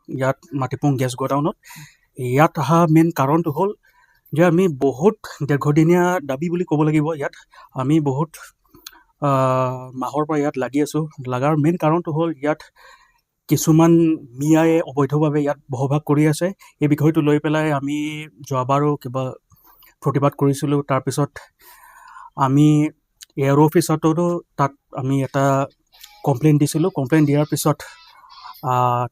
ইয়াত মাটিপুং গেছ গোডাউনত। ইয়াত অহা মেইন কাৰণটো হ'ল যে আমি বহুত দীৰ্ঘদিনীয়া দাবী বুলি ক'ব লাগিব। ইয়াত আমি বহুত মাহৰ পৰা ইয়াত লাগি আছোঁ। লগাৰ মেইন কাৰণটো হ'ল ইয়াত কিছুমান মিয়াই অবৈধভাৱে ইয়াত বসবাস কৰি আছে। এই বিষয়টো লৈ পেলাই আমি যোৱাবাৰো কিবা প্ৰতিবাদ কৰিছিলোঁ। তাৰপিছত আমি এয়াৰ অফিচতো তাত আমি এটা কমপ্লেইন দিছিলোঁ। কমপ্লেইন দিয়াৰ পিছত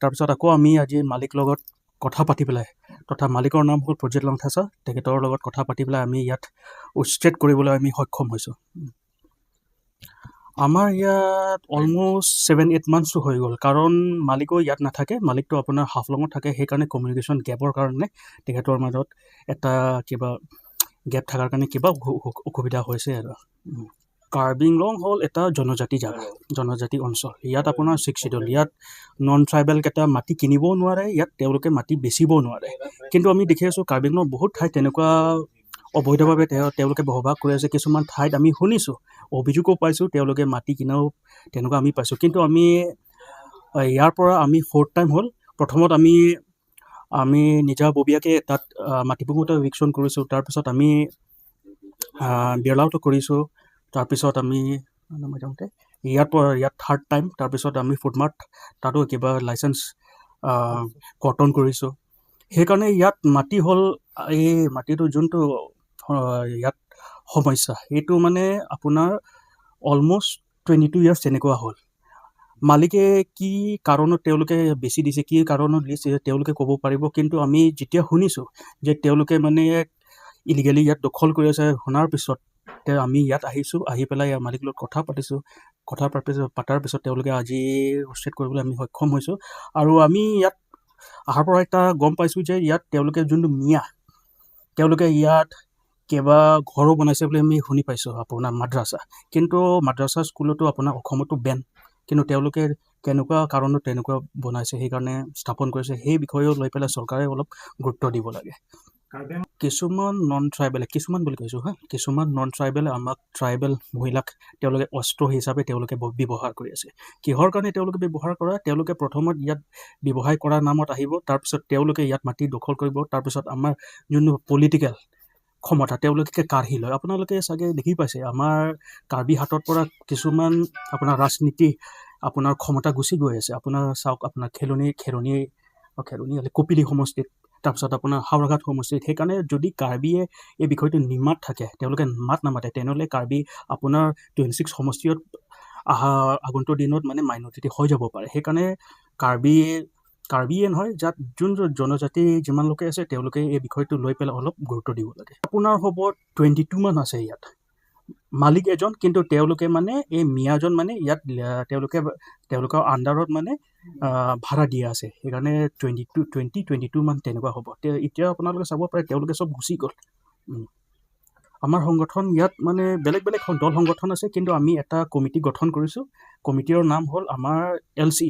তাৰপিছত আকৌ আমি আজি মালিক লগত কথা পাতি পেলাই, তথা মালিকৰ নাম হ'ল প্ৰজিত লংথাচা, তেখেতৰ লগত কথা পাতি পেলাই আমি ইয়াত উচ্ছেদ কৰিবলৈ আমি সক্ষম হৈছোঁ। আমাৰ ইয়াত অলম'ষ্ট 7-8 মান্থছো হৈ গ'ল, কাৰণ মালিকো ইয়াত নাথাকে। মালিকটো আপোনাৰ হাফলঙত থাকে। সেইকাৰণে কমিউনিকেশ্যন গেপৰ কাৰণে, তেখেতৰ মাজত এটা কিবা গেপ থকাৰ কাৰণে কিবা অসুবিধা হৈছে। আৰু কাৰ্বি আংলং হ'ল এটা জনজাতি জেগা, জনজাতি অঞ্চল। ইয়াত আপোনাৰ ছিক্স চিডুল, ইয়াত নন ট্ৰাইবেলকেইটা মাটি কিনিবও নোৱাৰে, ইয়াত তেওঁলোকে মাটি বেচিবও নোৱাৰে। কিন্তু আমি দেখি আছোঁ, কাৰ্বি আংলঙৰ বহুত ঠাইত তেনেকুৱা অবৈধভাৱে তেওঁলোকে বসবাস কৰি আছে। কিছুমান ঠাইত আমি শুনিছোঁ, অভিযোগো পাইছোঁ, তেওঁলোকে মাটি কিনাও তেনেকুৱা আমি পাইছোঁ। কিন্তু আমি ইয়াৰ পৰা আমি ফ'ৰ্থ টাইম হ'ল। প্ৰথমত আমি আমি নিজাববীয়াকৈ তাত মাটিপুঙতে ইভিকশ্যন কৰিছোঁ। তাৰপিছত আমি বিৰলাওতো কৰিছোঁ। তাৰপিছত আমি ইয়াৰ পৰা ইয়াত থাৰ্ড টাইম। তাৰপিছত আমি ফুডমাৰ্ট তাতো কিবা লাইচেঞ্চ কৰ্তন কৰিছোঁ। সেইকাৰণে ইয়াত মাটি হ'ল, এই মাটিটো যোনটো ইয়াত সমস্যা, এইটো মানে আপোনাৰ অলম'ষ্ট 22 ইয়াৰ্ছ তেনেকুৱা হ'ল। মালিকে কি কাৰণত তেওঁলোকে বেচি দিছে, কি কাৰণত দিছে, তেওঁলোকে ক'ব পাৰিব। কিন্তু আমি যেতিয়া শুনিছোঁ যে তেওঁলোকে মানে ইলিগেলি ইয়াত দখল কৰি আছে, শুনাৰ পিছত আমি ইয়াত আহিছোঁ। আহি পেলাই ইয়াৰ মালিকৰ লগত কথা পাতিছোঁ। কথা পাতাৰ পিছত তেওঁলোকে আজি উচ্ছেদ কৰিবলৈ আমি সক্ষম হৈছোঁ। আৰু আমি ইয়াত অহাৰ পৰা এটা গম পাইছোঁ যে ইয়াত তেওঁলোকে যোনটো মিয়া, তেওঁলোকে ইয়াত কেইবা ঘৰো বনাইছে বুলি আমি শুনি পাইছোঁ, আপোনাৰ মাদ্ৰাছা। কিন্তু মাদ্ৰাছা স্কুলতো আপোনাৰ অসমতো বেন। কিন্তু তেওঁলোকে কেনেকুৱা কাৰণত তেনেকুৱা বনাইছে, সেইকাৰণে স্থাপন কৰিছে, সেই বিষয়েও লৈ পেলাই চৰকাৰে অলপ গুৰুত্ব দিব লাগে। কিছুমান নন ট্ৰাইবেলে, কিছুমান বুলি কৈছোঁ হা, কিছুমান নন ট্ৰাইবেলে আমাক ট্ৰাইবেল মহিলাক তেওঁলোকে অস্ত্ৰ হিচাপে তেওঁলোকে ব্যৱহাৰ কৰি আছে। কিহৰ কাৰণে তেওঁলোকে ব্যৱহাৰ কৰে? তেওঁলোকে প্ৰথমত ইয়াত ব্যৱসায় কৰাৰ নামত আহিব, তাৰপিছত তেওঁলোকে ইয়াত মাটি দখল কৰিব, তাৰপিছত আমাৰ যোনটো পলিটিকেল ক্ষমতা তেওঁলোকে কাঢ়ি লয়। আপোনালোকে চাগে দেখি পাইছে, আমাৰ কাৰ্বি হাতত পৰা কিছুমান আপোনাৰ ৰাজনীতি, আপোনাৰ ক্ষমতা গুচি গৈ আছে। আপোনাৰ চাওক, আপোনাৰ খেলনি খেৰণি খেৰণি কপিলি সমষ্টিত, তাৰপিছত আপোনাৰ হাওৰাঘাট সমষ্টিত। সেইকাৰণে যদি কাৰ্বিয়ে এই বিষয়টো নিমাত থাকে, তেওঁলোকে মাত নামাতে, তেনেহ'লে কাৰ্বি আপোনাৰ 26 সমষ্টিত অহা আগন্তুক দিনত মানে মাইনৰিটি হৈ যাব পাৰে। সেইকাৰণে কাৰ্বিয়ে নহয়, যাত যোন জনজাতি যিমান লোকে আছে, তেওঁলোকে এই বিষয়টো লৈ পেলাই অলপ গুৰুত্ব দিব লাগে। আপোনাৰ হ'ব 22 মান আছে ইয়াত মালিক এজন, কিন্তু তেওঁলোকে মানে এই মিয়াজন মানে ইয়াত তেওঁলোকে তেওঁলোকৰ আণ্ডাৰত মানে ভাড়া দিয়া আছে। সেইকাৰণে 22, 22 মান তেনেকুৱা হ'ব। এতিয়া আপোনালোকে চাব পাৰে, তেওঁলোকে চব গুচি গ'ল। আমাৰ সংগঠন ইয়াত মানে বেলেগ বেলেগ দল সংগঠন আছে, কিন্তু আমি এটা কমিটি গঠন কৰিছোঁ। কমিটিৰ নাম হ'ল আমাৰ এলচি,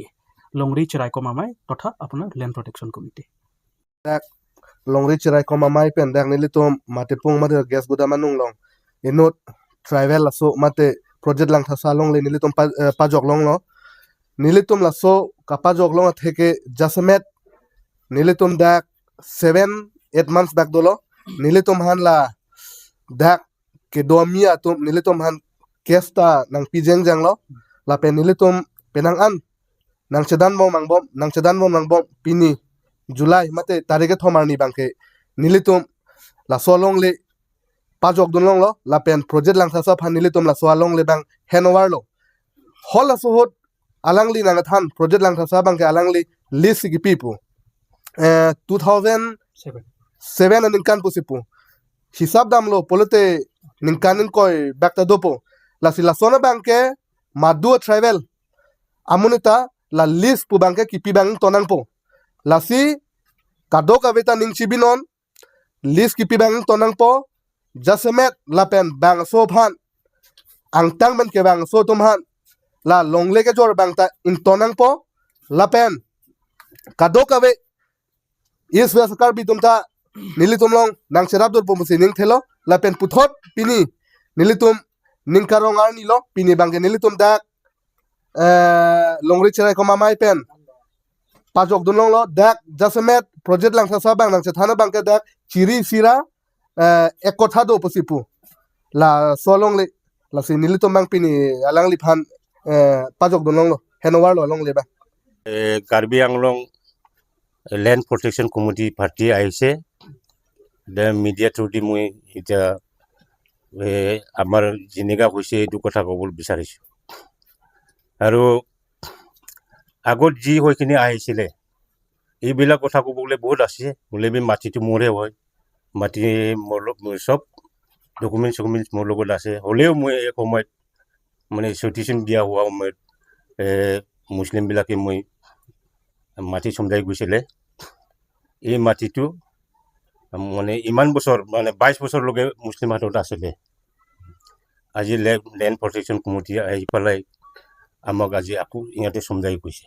লংৰি চেৰাইকমামাই, তথা আপোনাৰ land protection committee. Longri chirai ko mamai pen dak nilitum mate pung mate gas guda manung long inut tribal laso mate project lang thasa long le nilitum pajok long lo nilitum laso kapajok long theke jasemet nilitum dak 7-8 months back dolo nilitum han la dak ke domia tum nilitum han kesta nang pijeng jang lo la pen nilitum penang an nang chedan bom mang bom nang chedan bom nang bom pini July mate tarike thomarni bangke nilitum la solong le pajok dunlong lo la pen project lang thasa phan nilitum la solong le bang handover lo hol la sohot alangli nang than project lang thasa bangke alangli list ki pipu 2007 7 ningkan pusipu hisab dam lo polote ningkanin koi bakta dopo la sila sona bangke madua tribal amunita la list pu bangke kipi bang tonang po la si kado kaveta ning chibinon list kipi bang tonang po jasemet la pen bang so phan ang tang men ke bang so tum han la longle ke jor bang ta in tonang po la pen kado kave is wes kar bi tum ta nilitum long nang serap dor pomusi ning thelo la pen puthot pini nilitum ning karong ar nilo pini bangke nilitum dak longri cherai ko mamai pen. Pajok dun long lo dak jasemet project lang thasa bang nang thana bang ke dak chiri sira ek kotha do posipu la solong le la si nilitom bang pini alang li phan pajok dun long lo handover lo long le ba. Karbi Anglong land protection committee party আহিছে। Media through দি মই এতিয়া আমাৰ যেনেকা হৈছে এইটো কথা ক'ব বিচাৰিছোঁ। আৰু আগত যি হৈ কিনে আহিছিলে, এইবিলাক কথা ক'ব গ'লে বহুত আছে। বোলে বি মাটিটো মোৰে হয়, মাটি মোৰ চব ডকুমেণ্টছ চকুমেণ্টছ মোৰ লগত আছে। হ'লেও মই এই সময়ত মানে চটিচন দিয়া হোৱা সময়ত মুছলিমবিলাকে মই মাটি চমজাই গৈছিলে। এই মাটিটো মানে ইমান বছৰ, মানে 22 বছৰলৈকে মুছলিম হাতত আছিলে। আজি লেণ্ড প্ৰটেকশ্যন কমিটি আহি পেলাই আমাক আজি আকৌ ইহঁতে চমজাই গৈছে।